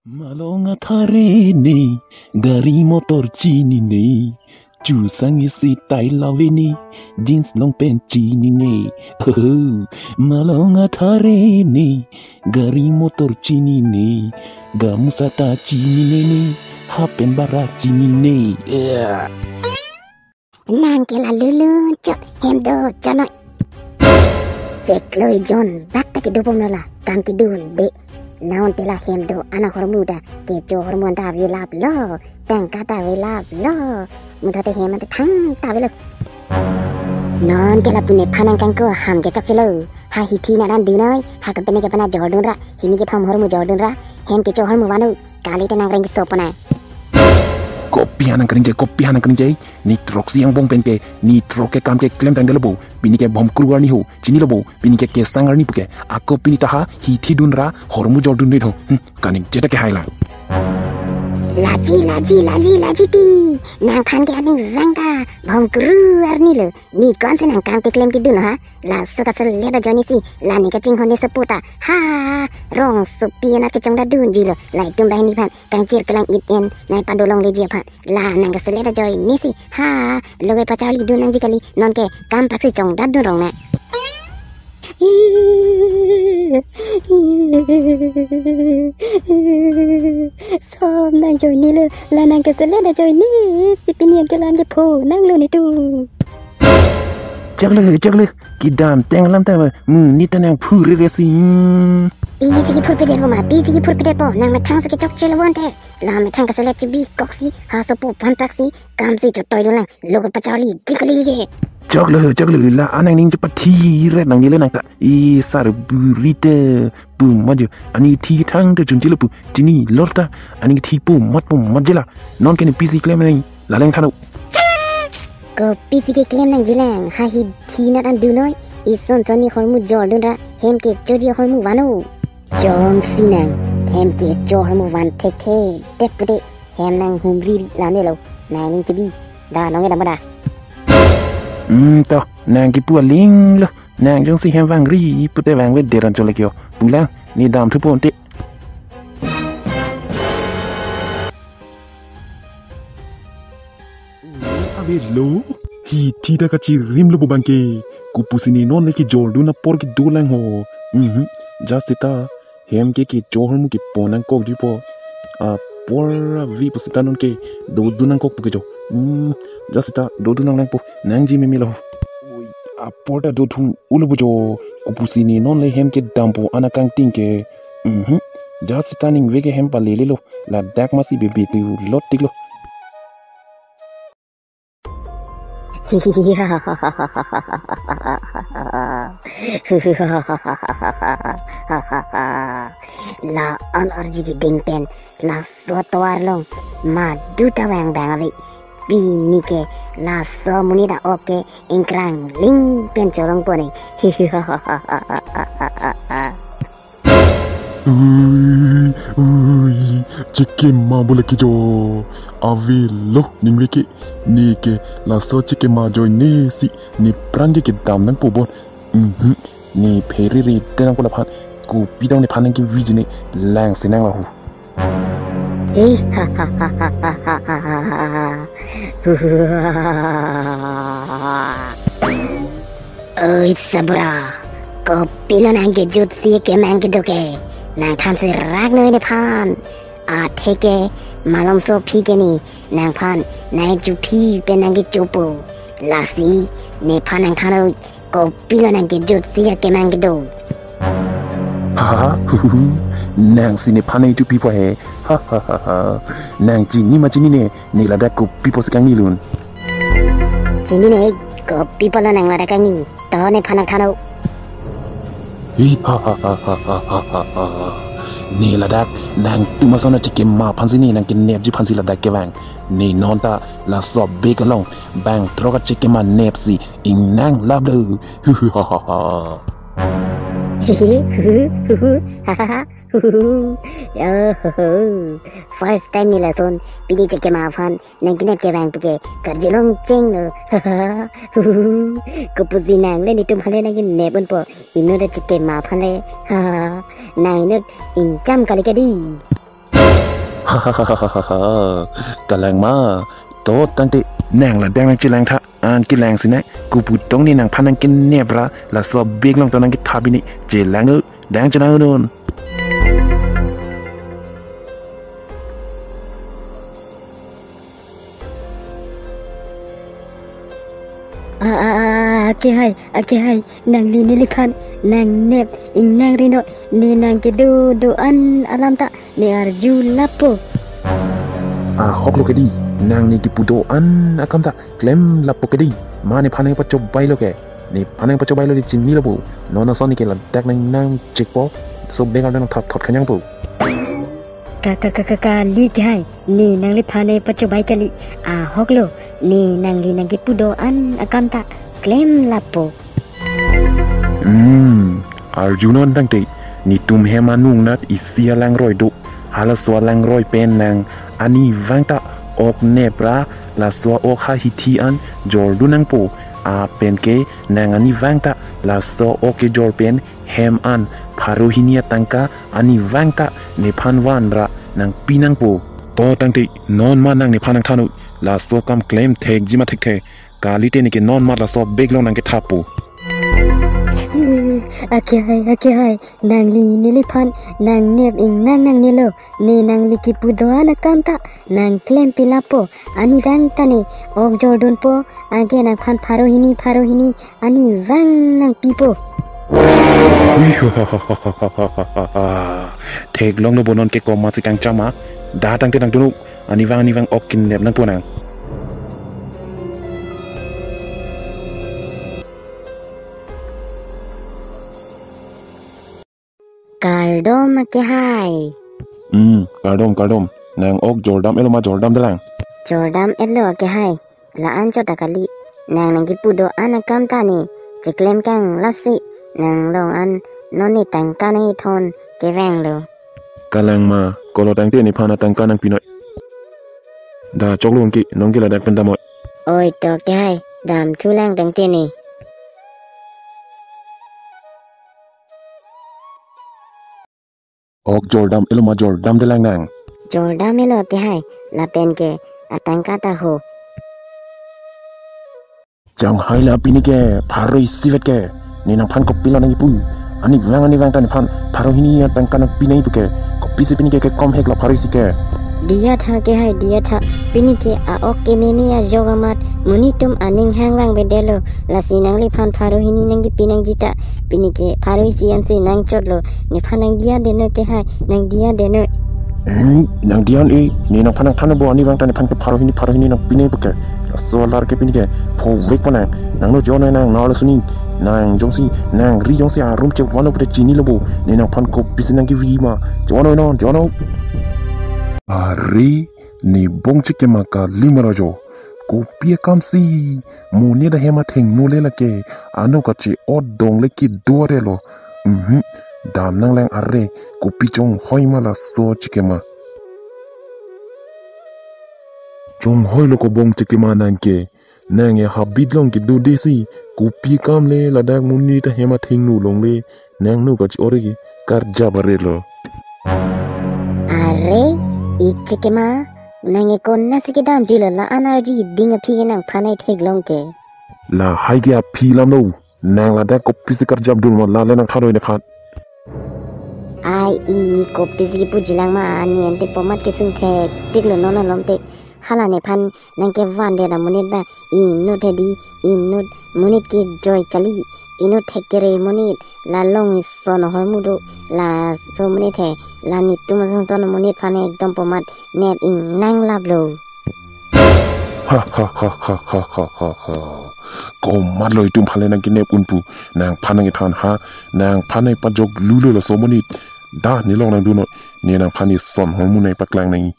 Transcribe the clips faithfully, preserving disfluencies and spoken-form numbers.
Malong athare ne, gari motor chinine, chusang isi tai lave ne, jeans long pant chinine. Malong athare ne, gari motor chinine, gamusa ta chinine ne, half pant barak chinine. Yeah. Nang ke la lulun chot hem do chonoi. Cheklo jon bak ta kedobom lo la kam kedunde. Laun te la hem do anak hormu ta kecho hormu ta avelap lo. Tangka ta avelap lo. Muda te hem ante thang ta avelo. Non ke lapu nephan nangkangko ham ke chokchelo. Ha hithi nat an dunoi. Ha kepene kepana jordun ra. Hini kethom hormu jordun ra. Hem kecho hormu vanu. Kali te nang reng keso pona. Kopi ha nang kering jai, kopi ha nang kering jai. Ne throksi angbong pen ke, ne throk ke kam ke klemtang delo bo. Pini ke bom kru arni ho, chinilo bo. Pini ke kesang arni puke. Ako pini ta ha, hithi dun ra, hormu jordun ne tho. Hmm, kaningje ta ke hai la. Laji, laji, laji, laji ti. Nangphan ke aning vang ta, bom kru arni lo. Ne konsi nang kam keklem kedun ha. Laso kaselet ajoine si, la ne kachinghon ne sopo ta. Ha, rongsopi anat kechongdat dunji lo. Laitum banghini aphan, kangchir kelang-it en, nai padolongleji aphan. La nang kaselet ajoine si. Ha, loge pacharli dun nangji kali, non ke kam paksi chongdat dun rong na. Som nang ajoine lo, la nang kaselet ajoine si pini anke la-an kepho nang lo netum. Choklo, choklo. Kedamtang alam ta ma, monit ta nang phurere si. Hmm. Pisi kephurpedetpo ma, pisi kephurpedetpo. Nang methang si kechokchelo bonte. La methang kaselet chibi koksi, ha sopo aphan paksi, kam si chotoi dolang. Loge pacharliji kali ke. Choklo, choklo. La-an nangning chepathi ret nangne le nang ta. I sar buri te pu ma jo. Aning thi thang te chunchilo pu. Chinilo ta. Aning thi pu mat pu mat je la. Non ke ne pisi klem nang. La leng thano. Kopisi keklem nangji lang, ha hithi nat an dunoi, ison son ne hormu jordun ra, hem kechoji hormu vanu. Jongsi nang, hem kecho hormu van thekthe, det pute, hem nang humri lame lo, nangning chibi, da nong edam da. Hmm, to, nang kepu aling lo, nang jongsi hem vangri pute vangvedet ran chole kio, pulang, ne damthupo ante. Avelo, hithi ta kachirim lo bo bang ke. Kopusi ne non le kejordun apor kedolang ho. Mhm. Just seta hem ke kecho hormu kepon nangkokji po. Apor ave pu seta non ke dodun nangkok pu kecho. Hmm. Just seta dodun nang nangpo. Nangji meme lo. Oi, apor ta dodun ulo bo jo. Kopusi ne non le hem kedampo anak kangting ke. Mhm. Just seta ningve ke hem palele lo. Ladak masi bebe tu lot tik lo. La-an arji keding pen laso tovar along madu ta vang bang ave. Pini ke laso monit ta ok ke ingkrang ling pen cholongpo ne. Ui, ui, chekema bo lake jo. Avelo, ningve ke, ne ke, laso chekema ajoine si, ne pran ke kedam nangpo bon. Mhm, ne pherere te nangpo laphan, kopi dong nephan nangkeviji ne, lang si nang lahu. Eh, ha, ha, ha. Oi, sabura. Kopilo nang kejut si kemang kedo ke. Nangthan si rak noi nephan. Athe ke malomso aphi ke ne. Nangphan nai chuphi pen nangkechopo. Lasi nephan nangthan oi. Kopilo nang kejut si kemang kedo. Ha, ha, ha, hu, hu, hu. Nang si nephan nai chuphipo he. Ha, ha, ha, ha. Nang chini ma chinine. Ne ladak kopi pusi kangni lun. Chinine, kopi pulo nang ladak kangni. To nephan nangthan o. Hi, ha, ha, ha. Ne ladak nangtum ason achekema aphan si ne nangkenepji aphan si ladak kevang. Ne non ta laso bek along bang throk achekema nep si ingnang lap lo. Hi, hi, ha, ha, ha. Hi, hi, hu, hu, hu, hu, ha, ha, ha. Hu, hu, hu. Yo, ho, ho. First time ne lason pini chekema aphan nangkenep kevang puke karjulong chenglo. Hu, hu, hu. Kopusi nang le netum aphan le nangkenep unpo. Inut ta chekema aphan le. Ha, ha, ha. Nang inut ingcham kali ke di. Kalang ma, to tangte nang ladak nangchelang tha, an kelang sina, koputong ne nangphan nangkenep ra, laso bag along to nangketha pini, chelang o, dang chelang non. Ah, ah, ah, ah, akehai, akehai, nangli neliphan nangnep ingnang ri non, ne nangkedo do-an alam ta ne arju lapo. Ahok lo ke dei, nang ne kepu do-an akam ta klem lapo ke dei, ma nephan nangpachobai lo ke, nephan nangpachobai lo dei chinilo bo, non ason ne ke ladak nang nangchekpo, so bag along nangthap thot khanyang po. Ka, ka, ka, ka, kali kehai, ne nangliphan nangpachobai kali, ahok lo, ne nangli nangkepu do-an akam ta klem lapo. Hmm, arju non tangte, netum hem anung nat isi alangroi do, halaso alangroi pen nang ani vang ta ok nep ra, laso ok ha hithi an jordun nangpo, a pen ke nang ani vang ta laso ok kejor pen hem an pharo hini atangka ani vang ta nephan van ra nangpi nangpo. To tangte non ma nang nephan nangthan non, laso kam klem thekji ma thekthe, kalite ne ke non ma laso bag along nangkethapo. Akehai, akehai, nangli neliphan nangnep ingnang nangnelo, ne nangli kepu do-an akam ta nangklempi lapo, ani vang ta ne ok jordunpo, anke nangphan pharo hini, pharo hini ani vang nangpipo. Theklong lo bo non ke komatsi kangchama, da tangte nangdun non, ani vang ani vang ok kenep nangpo nang. Kardom akehai. Hmm, kardom, kardom. Nang ok jordam-et lo ma jordamde lang? Jordam-et lo akehai. La-an chot ta kali. Nang nangkepu do-an akam ta ne cheklem kang lapsi. Nang along an non ne tangka nangkethon kevang lo. Kalang ma, kolo tangte nephan atangka nangpi noi. Da choklo anke, nonke ladak pen damnoi. Oi to akehai, damthu lang tangte ne. Ok jordam-et lo ma jordamde lang nang? Jordam-et lo akehai, lapen ke atangka ta ho. Janghai la pini ke pharo isivet ke, ne nangphan kopilo nangkipu? Ani vang ani vang ta nephan pharo hini atangka nangpi nangkipu ke, kopisi pini ke kekom hek la pharo isi ke? Diya tha akehai, diya tha. Pini ke a-ok kememe ajok amat monit atum aning hang vangvedet lo. Lasi nangliphan pharo hini nangkipi nangji ta pini ke pharo isi ansi nangchotlo. Nephan nangdiya de noi akehai, nangdiya de noi. Eh, nangdiya non, eh, ne nangphan nangthan non bo, ani vang ta nephan ke pharo hini, pharo hini nangpi nangkipu ke. Laso alar ke pini ke phovek pa nang. Nang no jo noi nang, nang lo suni. Nang jongsi, nang ri jongsi arum chevan lo pute chinilo bo, ne nangphan kopisi nangkevi ma. Jo noi non, jo noi. Are, ne Bongchekema kali ma lajo. Kopi akam si, monit ahem athengno le lake, ano kache-ot dong le kedo are lo. Mhm, dam nanglang are, kopi chonghoi ma laso Chekema. Chonghoi lo ko Bongchekema nang ke, nang e habit along kedo de si, kopi akam le ladak monit ahem athengno along le, nang no kache-ot ke karjap are lo. Are, i Chekema, nang e konatsi kedamji lo la-an arji ding aphi ke nangphan nai theklong ke. Lahai ke aphi alam lo, nang ladak kopisi karjapdun ma la le nangthan noi nephan. Ai i kopisi kipuji lang ma, ne ante pomat kesung thektik lo non alom te. Hala nephan nangkevan det amonit ba inut he di, inut monit kejoi kali, inut thek kere monit, la long ison ahormu do, laso monit he, la netum asonson amonit aphan ekdom pomat nep ingnang lap lo. Ha ha ha ha ha ha ha ha. Komat lo itum aphan le nangkenep unpu, nangphan nangkethan ha, nangphan nangpajoklu lo laso amonit. Da ne long nangdun noi, ne nangphan ison ahormu nangpaklang nangji.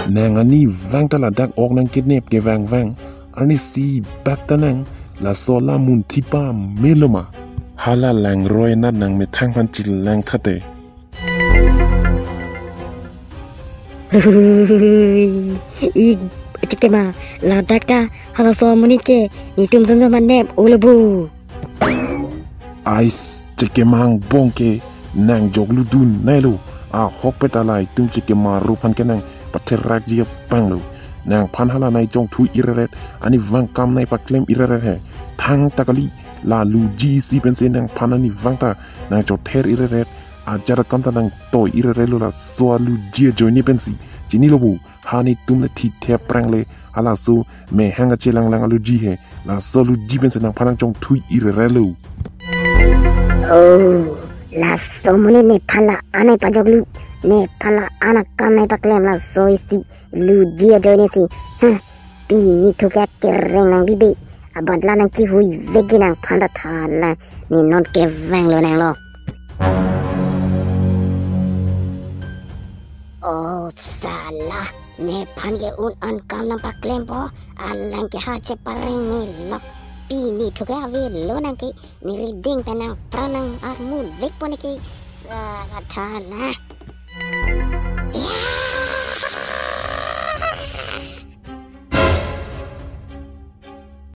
Nang ani vang ta ladak ok nangkenep kevang vang. Arnisi bak ta nang laso la munthi pamelo ma. Hala langroi anat nangmethang aphan chelang thate. Hui, i Chekema, ladak ta halaso amonit ke netum asonson aphan nep-o lo bo. Ais, Chekema angbong ke nang joklu dun nai lo. Ahokpet ta la itum chikemar aphan ke nangpatherakji apanglo. Nangphan hala nangchongthui ireret, arnivang kam nangpaklem ireret he. Thangta kali, la aluji isi pensi nangphan arnivang ta nangchother ireret, ajat akam ta nangtoi ireretlo laso aluji ajoine pensi. Chinilo bo, ha netum le thithe aphrang le, halaso mehang kachelang lang aluji he, laso aluji pensi nangphan nangchongthui ireretlo. Oh, laso amonit nephan la-an nangpajoklo, nephan la-an akam nangpaklem laso isi luji ajoine si. Huh, pini thuk ke kereng nangbibe, abadla nangchihui vekji nangphan ta tha la, ne non kevanglo nanglo. Oh, sala, nephan ke un-an kam nangpaklempo, alang ke ha chepareng melok. Pini thuk ke avelo nang ke, ne rideng pen nangpran nang-armut vekpo ne ke. Sala tha la.